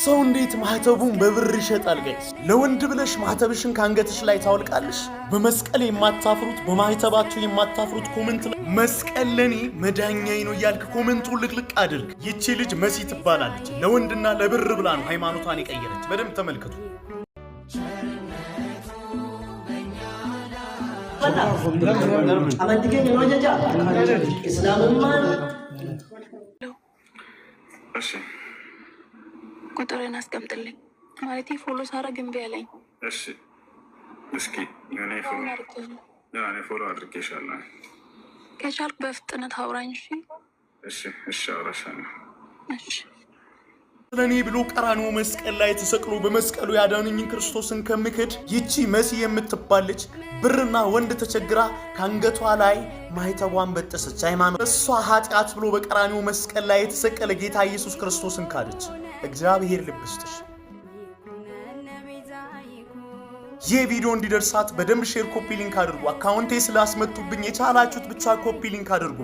ሰው እንዴት ማህተቡን በብር ይሸጣል? Guys፣ ለወንድ ብለሽ ማህተብሽን ከአንገትሽ ላይ ታወልቃለሽ። በመስቀል የማታፍሩት፣ በማህተባችሁ የማታፍሩት፣ comment ላይ "መስቀል ለኔ መዳኛዬ ነው" እያልክ comment ኡን ልቅልቅ አድርግ። ይቺ ልጅ መሲ ትባላለች። ለወንድና ለብር ብላ ነው ሃይማኖቷን የቀየረች። በደንብ ተመልከቱ። Amantii keenya nu ajajaa? Islaamummaan እሺ። ቁጥርን አስቀምጥልኝ። ማለት follow ሳረግ እምቢ አለኝ። እሺ፣ እስኪ እኔ follow አድርጌሻለሁ። ከቻልክ በፍጥነት አውራኝ። እሺ። እሺ፣ አውራሻለሁ። እሺ። ለእኔ ብሎ ቀራንዮ መስቀል ላይ ተሰቅሎ በመስቀሉ ያዳነኝን ክርስቶስን ከምክድ፣ ይቺ መሲ የምትባል ልጅ ብርና ወንድ ተቸግራ ከአንገቷ ላይ ማህተቧን በጠሰች። ሃይማኖት እሷ ኃጢአት ብሎ በቀራንዮ መስቀል ላይ የተሰቀለ ጌታ ኢየሱስ ክርስቶስን ካደች። እግዚአብሔር ልብ ይስጥሽ። ይህ ቪዲዮ እንዲደርሳት በደንብ share፣ copy link አድርጉ። Account ኤ ስላስመቱብኝ የቻላችሁት ብቻ copy link አድርጉ።